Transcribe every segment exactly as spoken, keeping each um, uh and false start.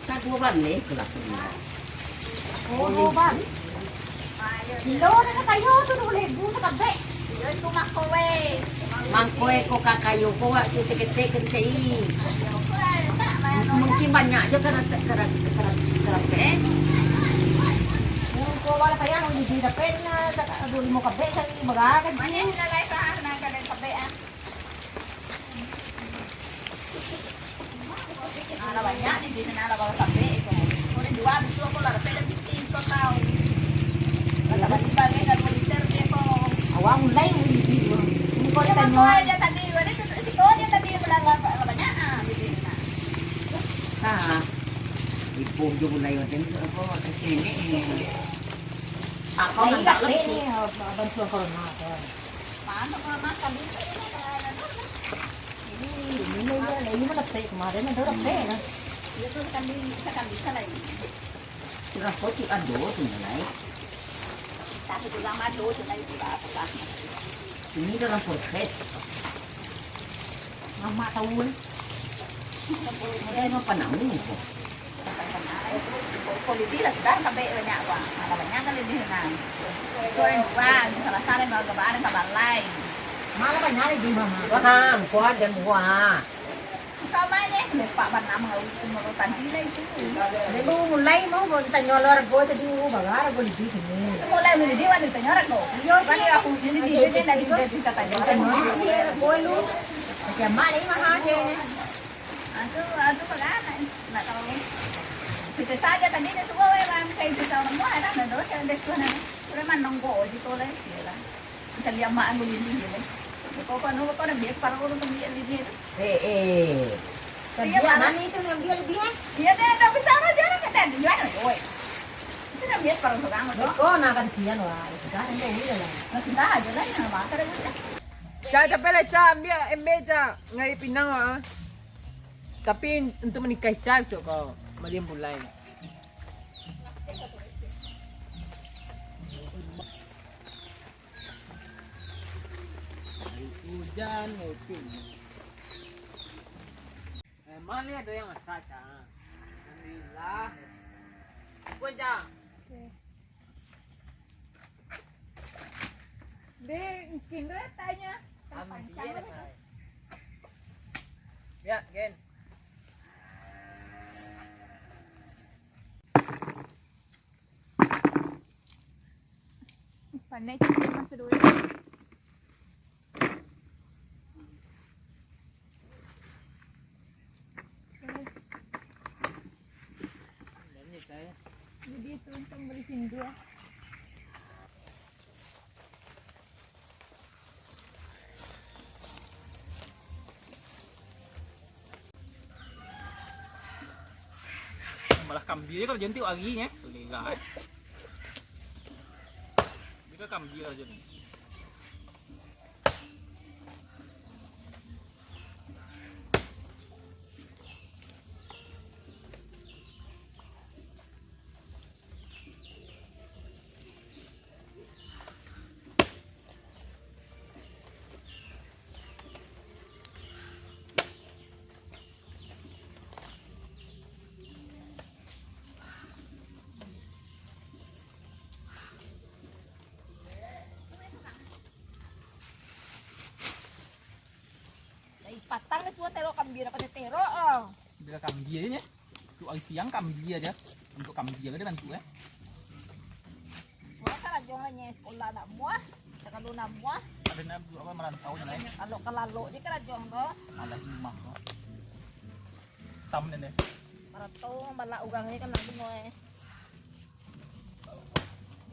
Kaduo baleh kelakuan. Oh, duo baleh. Kilo dah kayo tu duo ribu sakabek. Yo, itu mangko weh. Mangko eko kakayo ko wak tu ketek ketek. Mungkin banyak jo kara-, kara-, kara-, karape. Mangko wala payah, di dapet na, duo limo kabek sari, bagak kan. Banyak lalai sah, na kada kabek ah. Nah, lah banyak di sini, nah, lah baru sampai itu. Kau udah jual, habis tu aku lah dapat dah fifteen kau tahu. Lah tak balik bagai, dah dua liter dia kau. Awak mulai beli di dua. Ini kau dah tanya. Aja tadi, ada tu, situ aja tadi, lah, lah, lah banyak, ah, di sini, nah. Nah, ibu tu mulai macam tu, apa, macam sini. Apa nak dapat ni, bantuan corona tu? Mana corona kali ni? Ini, ini, ini, ini mana saya kemarin ada orang saya kan? Dia tu kan bisa, kan bisa lagi. Sudah kocik ado tu mulai. Tak setulang ado tu lagi sudah apa. Ini dalam proses. Mamak tahu ni. Ada yang apa nak ni? Kalau lebih lah sudah sampai banyak uang. Kalau banyak kan lebih senang. Itu yang kurang, salah-salah kalau gabaran kabar lain. Malah banyak lagi, Mama. Wah, kuat dan buah. Sama ni, lupa bernama urutan tadi lah itu. Dia baru mulai mau, mau tanya lo harga tadi, oh, baga harga lebih sini. Mulai beli dia, wani tanya harga. Iyo, wani aku jadi dia, dia dari dia bisa tanya. Tanya harga lu. Macam mana ni mahal dia ni? Aduh, aduh, bagaimana? Nak tahu. Kita saja tadi dia suruh orang kayak kita orang buat, ada dosa dia suruh nak. Sudah mana nongko je tu lah. Iyalah. Macam dia mak aku lili je lah. Kau kan, kau nak biar parah orang tu biar lili tu. Eh, eh. Iya, biar mana? Nani tu yang biar lebih, eh? Iya, dia tak bisa orang jalan, kata dia, oi. Itu nak biar parah orang tu. Kau nak gantian, wah. Itu dah, dia boleh lah. Nah, sudah aja lah, yang apa, ada boleh. Cak, capek lah, Cak. Ambil, ambil, Cak. Ngai pinang, wah. Tapi untuk menikah, Cak, besok kau. Madiam pulai. Hujan, ngopi. Eh, mana ada yang masak, Cak? Alhamdulillah. Apa, Cak? Oke. Dek, mungkin dia tanya. Ah, mungkin dia tanya. Ya, Gen. Pandai cakap masa dulu. Jadi itu untung beli sindu. Malah kambia je kalau jantik hari ni, eh. Lera, eh. Dia kan kambia je ni. Lai patang ni suah terok kambia, dapat terok, ah. Bila kambia je, nya. Untuk hari siang kambia je. Untuk kambia je bantu, eh. Wah, karajo lah, nya, sekolah nak buah, sakalo nak buah. Ada nak buat apa, merantau je, eh. Kalau kalalok je karajo tu. Malah rumah tu. Tam ni, ni. Merantau, balak urang ni kan nak bunuh, eh.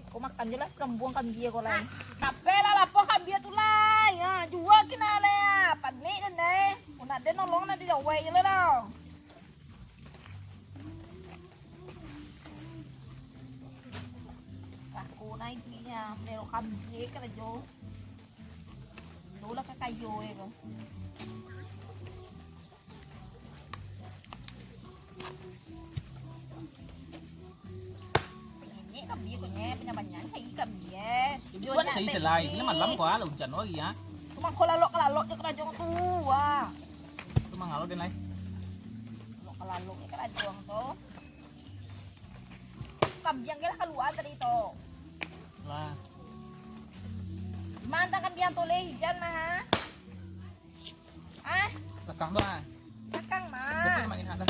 Ko makan je lah, kambuang kambia ko lai. Tapi lah lapeh kambia tu lai. Ha, jua kina lai. Panik den deh. Ko nak den nolong nak dijawai je lah dah. Aku naik ni ya, melo kambia karajo. Lo lah kakayo ya ko. Ini kambia ko nya, banyak-banyak cari kambia. Yo, bisuan nak cari beli. Celai, bila malam ko, ah, lah hujan lagi, ah. Cuma ko lalok-lalok je karajo tu, wah. Tu mangalo den lai. Lalok Lalu ni kan ada orang tu. Kambiang ke lah kalua tadi tu. Lah. Mantap kambiang tu leh, ijan mah, ha? Ah? Lakang tu, ah. Lakang, mah. Lakang makin ada.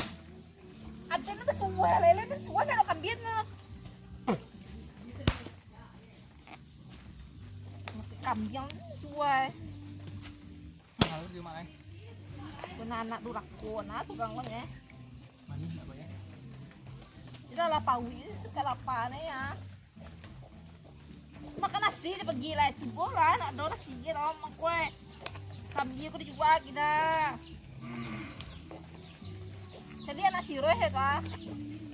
Ada ni tu suah lele tu, suah dah kambiang tu. Kambiang tu suah. Mahal di rumah, eh. Kena anak durako, nah, sugang kan, eh. Manis nak bayar. Dah lah, pawi, suka lapar ni, ya. Makan nasi dia pergi lah. Cubo lah, nak ada nasi je lah, mangkoi. Kambing aku dijual gila. Jadi anak siroi ya, kah?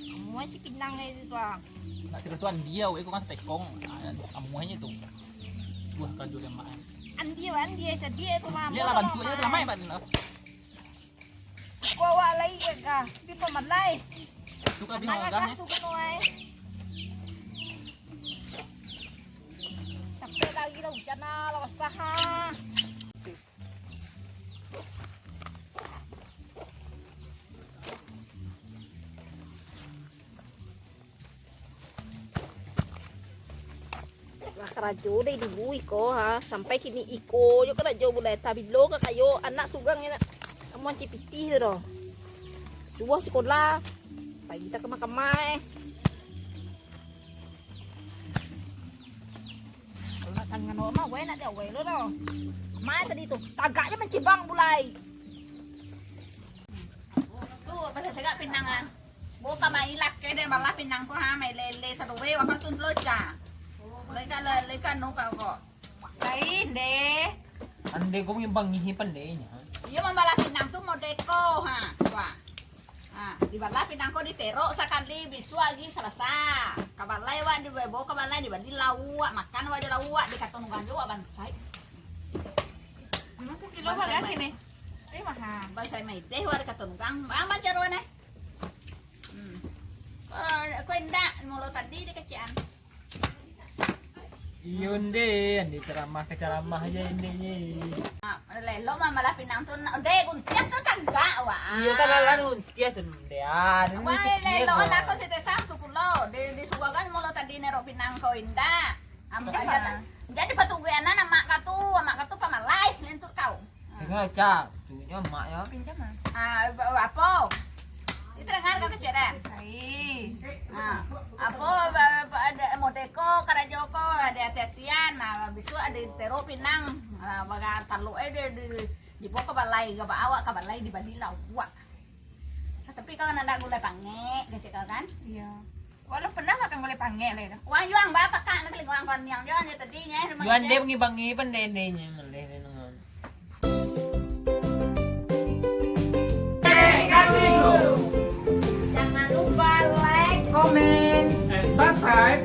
Amuah cipinang kayak gitu, ah. Nak siroi tu andia, weh, aku masa tekong. Ah, amuahnya tu. Buah kado dan makan. Andia, andia, jadi ya, tu, mah. Dia lah bantu aja selama ya, Pak. Kau awak lai gagah, tapi pamalai. Suka di Anak gagah, gagah ya? Suka nuai. Capek lagi lah hujan lah, lah basah ah. Lah karajo dari dulu iko, ha, sampai kini iko jo karajo bulai. Tabilo ka kayo anak sugang anak. Amuah cipitih tu doh. Subuah sikolah, pagi tak kamai-kamai. Kalau nak tangan awak mah, weh, nak dia weh lo doh. Mai tadi tu, tagak je mancibang bulai. Tu, pasal sagak pinang ah. Bo ka mai lakeh den balah pinang tu ha, mai lele sadoe wakatu tu lo ca. Lai ka, lai ka nu ka ko. Lain deh. Ande ko mangibang ngihi pandai nyo. Iyo mambalah pinang tu modeko ha. Wah. Ha, dibalah pinang ko diterok sakali bisuak agi salasa. Kabalai wak dibebo kabalai dibali lauak, makan wak jo lauak, dikato nugang jo wak bansai. Memang sakilo bansai harga mai- kini. Tapi mahal. Bansai maideh wak dikato nugang. Bang, bang caruan eh. Hmm. Ko, ko indak, mulo tadi di kecian. Iyo, Nde, Nde ceramah ke ceramah aja, Nde, ye. Ah, lelo mamalah pinang tu, Nde, guntiah tu tagak, wah. Iyo, kan alah guntiah tu, Nde. Ah, wah, lelo, wah. Aku si Tesang tu pulo. Di, di subuah kan mulo tadi nerok pinang ko indak. Am, jadi, jadi patuguian anak mak katu, mak katu pamalai, lentuk kau. Dengar, Cak. Tunyo mak yo. Pinjam ah. Ah, ba-, apo? Itu dengar kau kecil kan? Ai. Ah, apo ba-, ba-, ada modeko karajo ko, ada hati-hatian. Nah, bisuak ada terok pinang. Ah, baga taluk eh di, di, di, dibawa ka balai, ka ba-, awak ka balai dibali lauak. Ah, tapi kau nak gulai pangek, kecil kau kan? Iya. Walau pernah makan gulai pangek lai tu. Wang Yuang ba pakak nak telingo wang koniang jo nyo tadi nyo. Yuan dia ngibang-ngibang dendenya meleh dengan. Jangan lupa like, comment, and subscribe.